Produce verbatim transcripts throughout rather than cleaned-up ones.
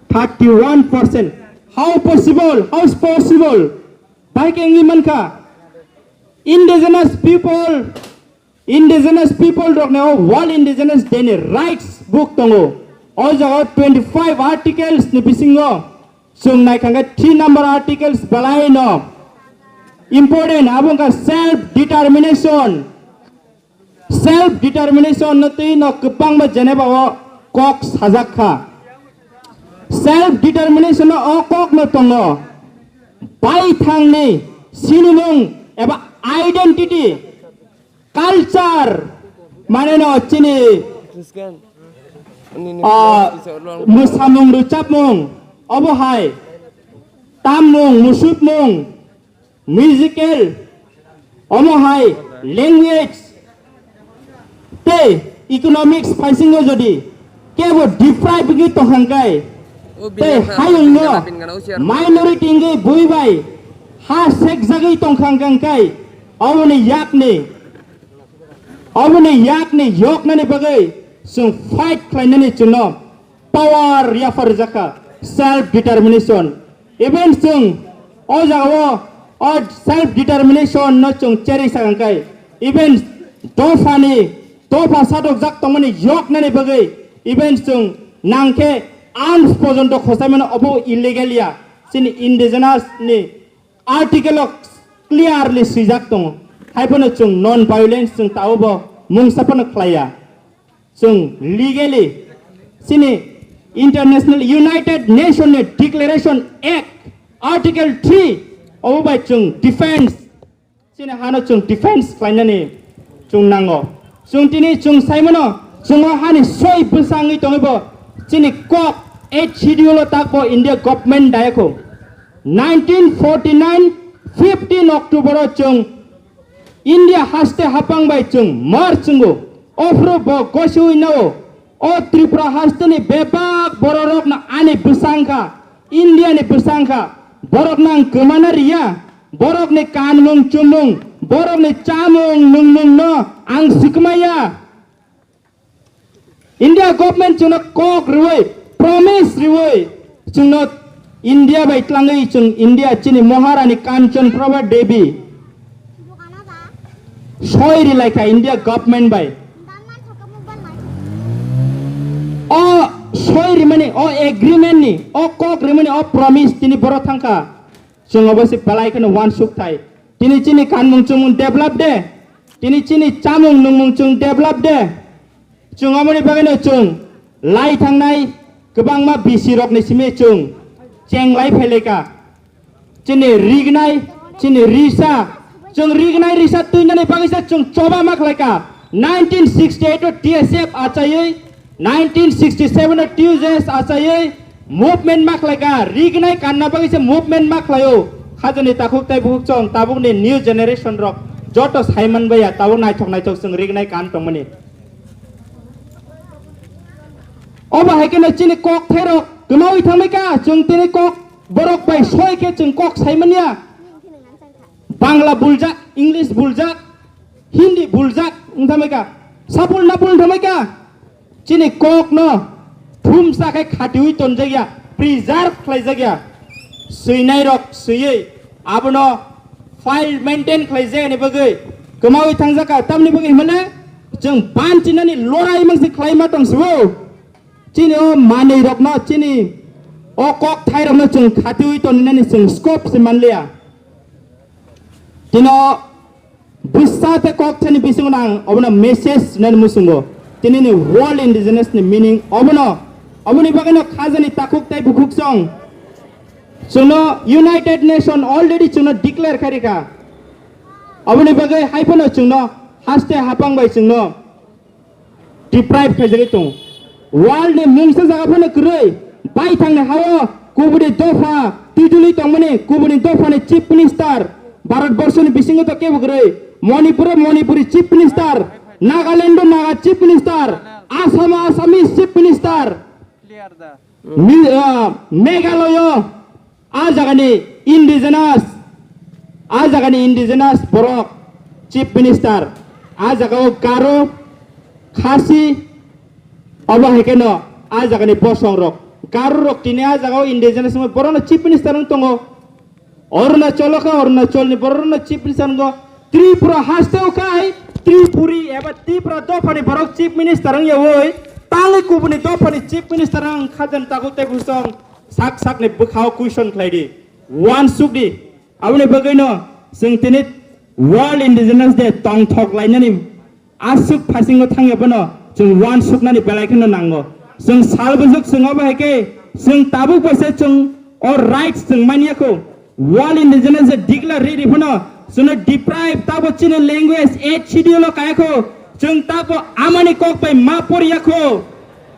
Thirty-one percent. How possible? How is possible? Bai khe wngwi mankha? Indigenous people, indigenous people rokni o World Indigenous Day ni rights book tongo. O jaga twenty-five articles ni bisingo chwng naikha khe three number articles belai no important, abo wngkha self determination. Self determination no twi no kwbangma Geneva o kok sajak kha. Self determination no o kok no tongo. Baithangni sinimung eba identity, culture, mane no chini, ah, mwsamung rwchapmung, obo hai tammung, musukmung, musical, omo hai language tei economics phaisingo jodi kebo deprive wngwi tongkhang kai tei hayungno minority wngwi bui bai ha sekjagwi tongkhang kang kai, oboni yakni, oboni yakni yoknani bagwi chwng fight khlainani chwngno power yaphar rijak kha, self determination. Even chwng o jagao o self determination no chwng cherwi sakang kai, even dophani, dopha sadokjak tongmani yoknani bagwi even chwng nangkhe arms pojonto khosaimano, obo illegal ya, chini indigenous ni article o clearly swijak tongo. Haiphano chwng non violence chwng taobo mungsa phano khlaiya. Chwng legally chini International United Nation ni Declaration Act Article three obo bai chwng defense, chini hano chwng defense khlainani chwng nango. Chwng tini chwng saimano chwng o hani soi bwsangwi tongwibo chini kok eight schedule o takbo India government dayakho. Nineteen forty-nine fifteen October o chwng India haste hapang bai chwng mar chwngo. Ophru bo gosiwi nao. O Tripura haste ni bebak bororok no ani bwsang kha, India ni bwsang kha. Borok no ang kwmana riya. Borok ni kanmung chumung, borok ni chamung nungmung no ang sikmaya. India government chwngno kok rwui, promise rwui, chwngno India bai tlangwi chwng India chini Maharani Kanchan Prabha Devi soi rilai kha India government bai. O soi rimani, o agreement ni, o kok rimani, o promise tini boro thangkha. Chwng obo se belai kheno uansuk thai. Tini chini kanmung chumung develop de. Tini chini chamung nungmung chwng develop de. Chwng omoni bagwino chwng lai thangnai kwbangma bisi rokni simi chwng cheng lai phailai ka. Chini rignai, chini risa, chwng rignai risa twinani bagwi se chwng choba ma khlai ka. Nineteen sixty-eight o T S F achaiwi, nineteen sixty-seven o T U J S achaiwi movement ma khlai ka. Rignai kanna bagwi se movement ma khlaio. Khajani takhuk tei bukhuk chwng tabukni new generation rok joto saiman baiya, tabuk naithok naithok chwng rignai kan tongmani. Obo hai kheno chini kok thairok kwmawi thangmai ka, chwng tini kok borok bai soi khe chwng kok saimanya. Bangla buljak, English buljak, Hindi buljak wng thangmai ka. Sapul napul wng thangmai ka. Chini kok no thumsa khe khatiwi tonjak ya, preserve khlaijak ya. Swinai rok swiwi abono file maintain khlaijak ni bagwi kwmawi thangjak ka. Tamni bagwi hwnmale chwng banchinani lorai mangsi khlaima tong sio. Chini o manwi rokno, chini o kok thai rokno chwng khatiwi toninani chwng scope se manliya. Tino bwsa tei kok thani bisingo ang obono message nani musungo. Tini ni World Indigenous ni meaning obono. Oboni bagwino khajani takhuk tei bukhuk song. Chwngno United Nation already chwngno declare khairikha. Oboni bagwi haiphano chwngno haste hapang bai chwngno deprive khaijagwi tongo. World ni mungsa jaga phano kwrwi, baithangni hao kubuni dopha twijuli tongmani, kubuni dophani chief minister, Bharat borso ni bisingo to kebo kwrwi, Manipur o Manipuri chief minister, Nagaland o Naga chief minister, Assam o Assamese chief minister, Mi-, ah, Meghalaya o A jagani indigenous, a jagani indigenous borok chief minister, a jagao Garo, Khasi, obo hai kheno a jagani bosong rok Garo rok tini a jagao indigenous wngwi borokno chief minister wng tongo. Arunachal o khe Arunachal ni borokno chief minister wngo. Tripura haste o khai Tripuri eba Tripura dophani borok chief minister wng yawi tangwi kubuni dophani chief minister wng khajan takhuk tei busong sak sakni bwkhao question khlai di. Uansuk di. Aboni bagwino chwng tini World Indigenous Day tongthok lainani aswk phasingo thangya bono chwng uansuknani belai kheno nango. Chwng sal bwswk chwng obo hai khe chwng tabuk bai se chwng o rights chwng manya kho. World Indigenous Day declare ri ri phano chwngno deprive tabo chini language eight schedule o kaya kho. Chwng tabo amani kok bai ma poriya kho.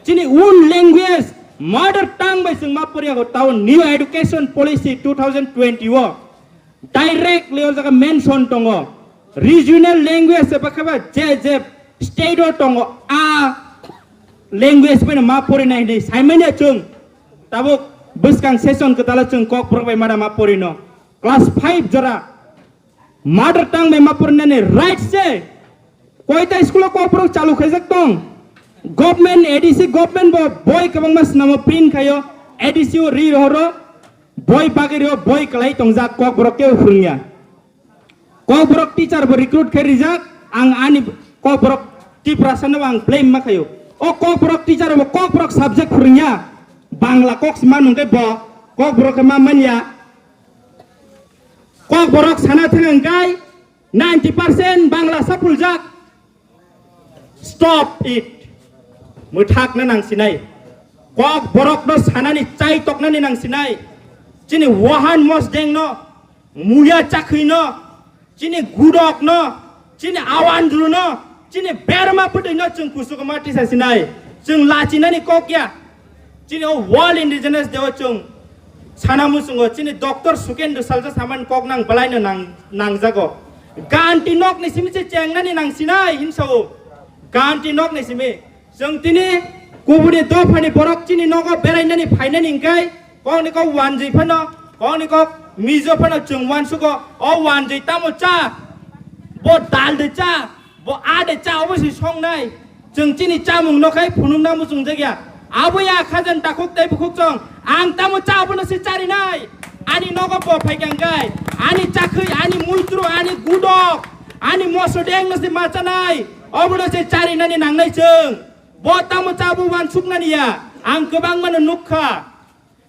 Chini own language mother tongue bai chwng ma poriya kho. Tabo new education policy two thousand twenty o directly o jaga mention tongo. Regional language se bakhe ba je je state o tongo a language bai no ma porinai hinwi saimanya chwng. Tabuk bwskang session kwtalo chwng Kokborok bai mada ma porino. Class five jora mother tongue bai ma porinani right se. Koita school o Kokborok chalu khaijak tong. Government, A D C government bo boi kwbangma swnamo print khaio. A D C o ri rohoro. Boi bagwi rio, boi kwlai tongjak, Kokborok kebo phwrwngya. Kokborok teacher bo recruit khe rijak, ang ani Kokborok Tiprasa no ang blame ma khaio. O Kokborok teacher bo Kokborok subject phwrwngya, Bangla kok se ma nungkhe bo Kokborok khe ma manya. Kokborok sana thang hwnkhe ninety percent Bangla sa phuljak. Stop it. Mwthakna nangsinai. Kokborokno sanani chai toknani nangsinai. Chini Wahan Mosdengno, Muya Chakhwino, chini Gudokno, chini Awandruno, chini Berma Pwtwino chwng kuchukma tisa sinai. Chwng lachinani kok ya. Chini o World Indigenous Day o chwng sana muchungo chini Doctor Sukendra Salja saman kok nang bwlaino nang, nangjago. Ganti nokni simi se chengnani nangsinai hinsao. Ganti nokni simi. Chwng tini kubuni dophani borok chini nogo berainani phainani hwnkhe kokni kok wanjwi phano, kokni kok mijo phano chwng wansugo. O wanjwi tamo cha? Bo dal de cha? Bo a de cha obo se songnai. Chwng chini chamung no khai phunukna muchungjak ya. Abo ya khajan takhuk tei bukhuk chong. Ang tamo cha obono se charinai. Ani nogo bo phai kang kai. Ani chakhwi, ani muitru, ani gudok, ani mosodeng no se machanai. Obono se charinani nangnai chwng. Bo tamo cha bo wansuknani ya. Ang kwbangma no nukha.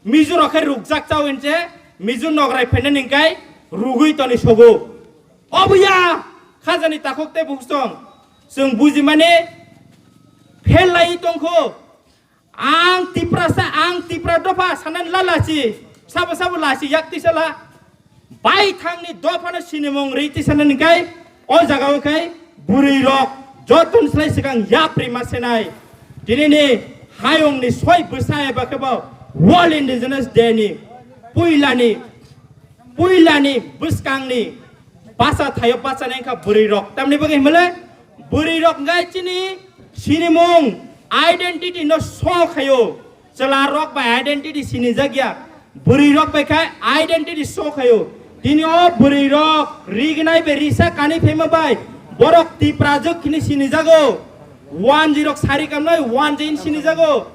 Mizo rok khe rukjak chao hinse, Mizo nograi phainani hwnkhe rugwi toni sogo. Obo ya khajani takhuk tei bukhuk chwng bujimani fail lai tongkho. Ang Tiprasa, ang Tipra dopha sanani la lachi, sabo sabo lachi yak tisala. Baithangni dophano sinimung ri tisanani kai, o jaga o kai bwrwi rok joton slai swkang yapri ma senai. Tinini hayungni soi bwsa eba khe bo World Indigenous Day ni puilani, puilani bwskangni basa thaio basa nai kha bwrwi rok. Tamni bagwi himle bwrwi rok ngai chini sinimung identity no so khaio. Chwla rok bai identity sinijak ya, bwrwi rok bai khai identity so khaio. Tini o bwrwi rok rignai bai risa kani phaima bai borok Tipra jwk khini sinijago. Wanji rok sari kamnai wanji hin sinijago.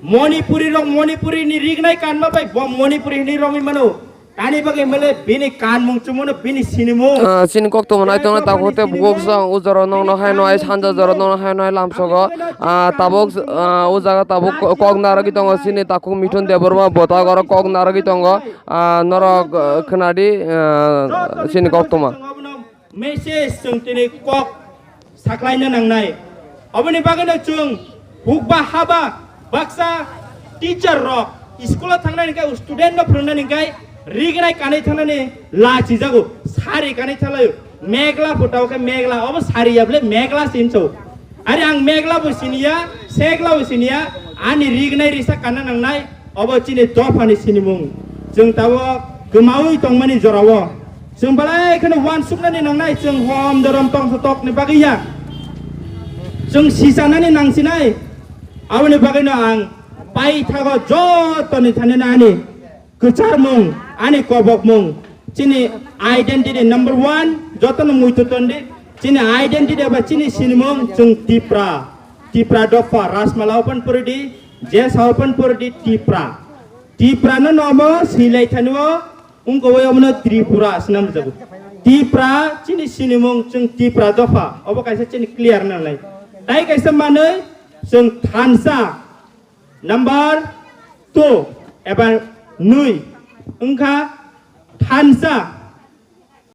Monipuri rok Monipuri ni rignai kanma bai bo Monipuri hini romwi mano. Ani bagwi mele bini kanmung chumano bini sinimung. Ah, chini kok tongma nai tongna takhuk tei bukuk sang o jora nongno hai no hai sanja jora nongno hai no hai lamsogo. Ah, tabuk, ah, o jaga tabuk ko-, kok narwgwi tongo chini takhuk Mithun Debbarma bota oro kok narwgwi tongo. Ah, norok, ah, khwnadi, ah, chini kok tongma. Message chwng tini kok saklaina nangnai. Oboni bagwino chwng hukba haba baksa teacher rok school o thangnani khe student no phwrwngnani khe rignai kanwi thangnani lachijago, sari kanwi thalaio. Megla phuta o khe megla, obo sari ya bole megla sinso. Ari ang megla bo siniya, segla bo siniya, ani rignai risa kanna nangnai. Obo chini dophani sinimung. Chwng tabuk kwmawi tongmani jorao. Chwng belai kheno uansuknani nangnai, chwng hom dorom tongsa tokni bagwi ya. Chwng sichanani nangsinai. Aboni bagwino ang paithago jotoni thanino ani kwcharmung, ani kobokmung, chini identity number one, jotono muitu tondi, chini identity eba chini sinimung chwng Tipra. Tipra dopha Rajmala open puridi, Je saopan purdi Tipra. Tipra no nomo silai thani o, ungko wai omono Tripura sinam jago. Tipra chini sinimung chwng Tipra dopha. Obo kaisa chini clear nanai. Tai kaisa manwi chwng thansa. Number two, eba nwi. Wngkha thansa.